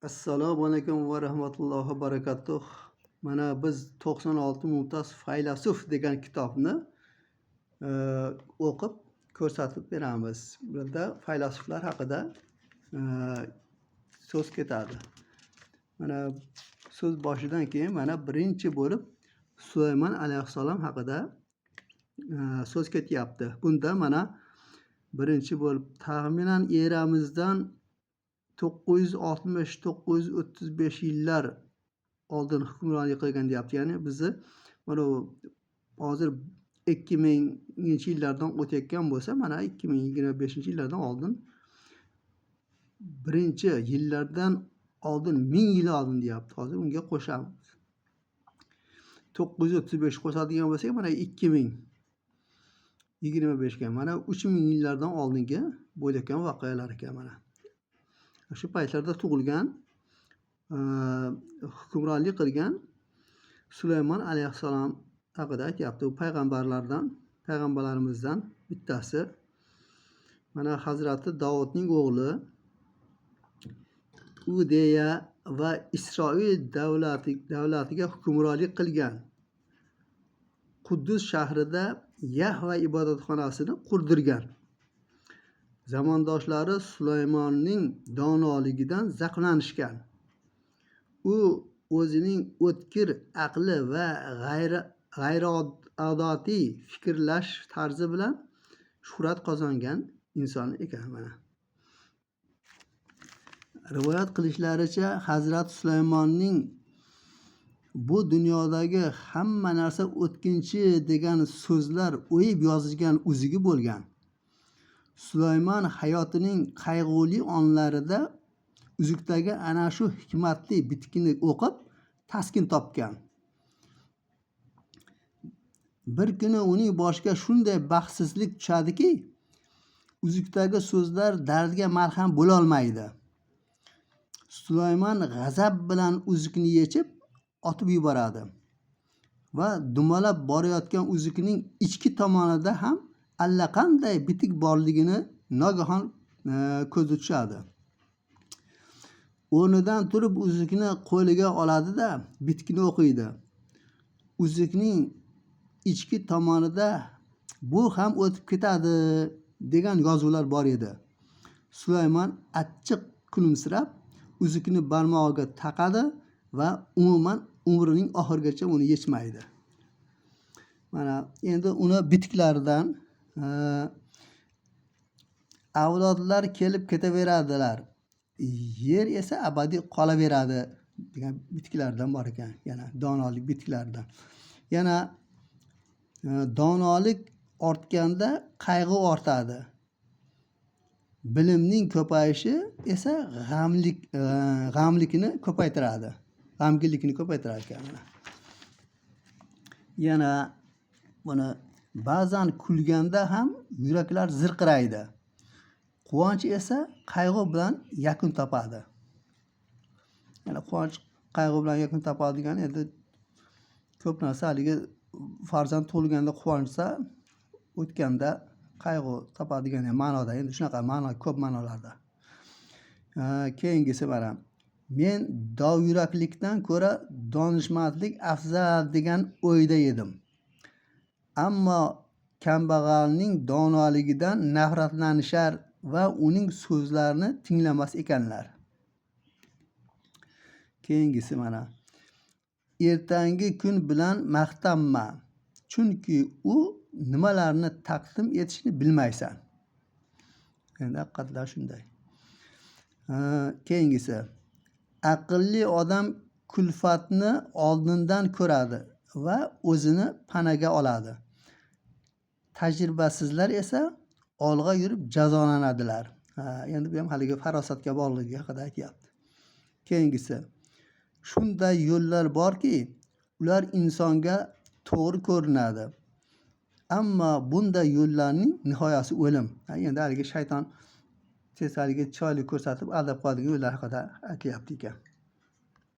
Assalomu alaykum va rahmatullohi va barakatuh. Mana biz 96 mumtoz faylasuf degan kitobni o'qib ko'rsatib beramiz. Bunda faylasuflar haqida so'z ketadi. Mana so'z boshidan keyin mana birinchi bo'lib Sulaymon alayhissalom haqida so'z ketyapti. Bunda mana birinchi bo'lib taxminan eramizdan 960-935 yillar oldin hukmronlik qilgan deyapti. Ya'ni bizni mana hozir 2000-yillardan o'tayotgan bo'lsa, mana 2025-yillardan oldin, birinchi yillardan oldin, 1000 yil oldin deyapti. Hozir unga qo'shamiz. 935 qo'shadigan bo'lsak, mana 2025 ga, mana 3000 yillardan oldingi bo'layotgan voqealar ekan mana. Shu paytlarda tug'ilgan, hukmronlik qilgan Sulaymon alayhissalom haqida aytyapti. U payg'ambarlardan, payg'ambarlarimizdan bittasi. Mana Hazrati Davudning o'g'li, Udeya va Isroil davlatiga hukmronlik qilgan. Quddus shahrida Yahva ibodatxonasini qurdirgan. Zamondoshlari Sulaymonning donoligidan zavqlanishgan. U o'zining o'tkir aqli va g'ayriodatiy fikrlash tarzi bilan shuhrat qozongan inson ekan mana. Rivoyat qilishlaricha, Hazrat Sulaymonning bu dunyodagi hamma narsa o'tkinchi degan so'zlar o'yib yozilgan uzugi bo'lgan. Sulaymon hayotining qayg'uli onlarida uzukdagi ana shu hikmatli bitikni o'qib taskin topgan. Bir kuni uning boshiga shunday baxtsizlik tushadiki, uzukdagi so'zlar dardga malham bo'lolmaydi. Sulaymon g'azab bilan uzukni yechib otib yuboradi va dumalab borayotgan uzukning ichki tomonida ham allaqanday bitik borligini nogahon ko'zi tushadi. O'rnidan turib uzukni qo'liga oladi-da, bitikni o'qiydi. Uzukning ichki tomonida bu ham o'tib ketadi degan yozuvlar bor edi. Sulaymon achchiq kulimsirab uzukni barmog'iga taqadi va umuman umrining oxirigacha uni yechmaydi. Mana endi uni bitiklaridan avlodlar kelib ketaveradilar, yer esa abadiy qolaveradi degan bitiklardan bor ekan. Yana donolik bitiklaridan. Yana donolik ortganda qayg'u ortadi. Bilimning ko'payishi esa g'amlikni ko'paytiradi. G'amginlikni ko'paytirar ekan mana. Yana buni ba'zan kulganda ham yuraklar zirqiraydi. Quvonch esa qayg'u bilan yakun topadi. Yana quvonch qayg'u bilan yakun topadi degani endi ko'p narsa haligi farzand tug'ilganda quvonchsa, o'tganda qayg'u topadi degan ma'noda. Endi shunaqa ma'no, ko'p ma'nolarda. Keyingisi mana men dovyuraklikdan ko'ra donishmandlik afzal degan o'yda edim. Ammo kambag'alning donoligidan nafratlanishar va uning so'zlarini tinglamas ekanlar. Keyingisi mana ertangi kun bilan maqtanma, chunki u nimalarni taqdim etishini bilmaysan. Endi haqiqatdan shunday. Keyingisi aqlli odam kulfatni oldindan ko'radi va o'zini panaga oladi. Tajribasizlar esa olg'a yurib jazolanadilar. Endi bu ham haligi farosatga bog'liqligi haqida aytyapti. Keyingisi shunday yo'llar borki, ular insonga to'g'ri ko'rinadi. Ammo bunday yo'llarning nihoyasi o'lim. Endi haligi shayton tez haligi chiroyli ko'rsatib aldab qo'yadigan yo'llar haqida aytyapti ekan.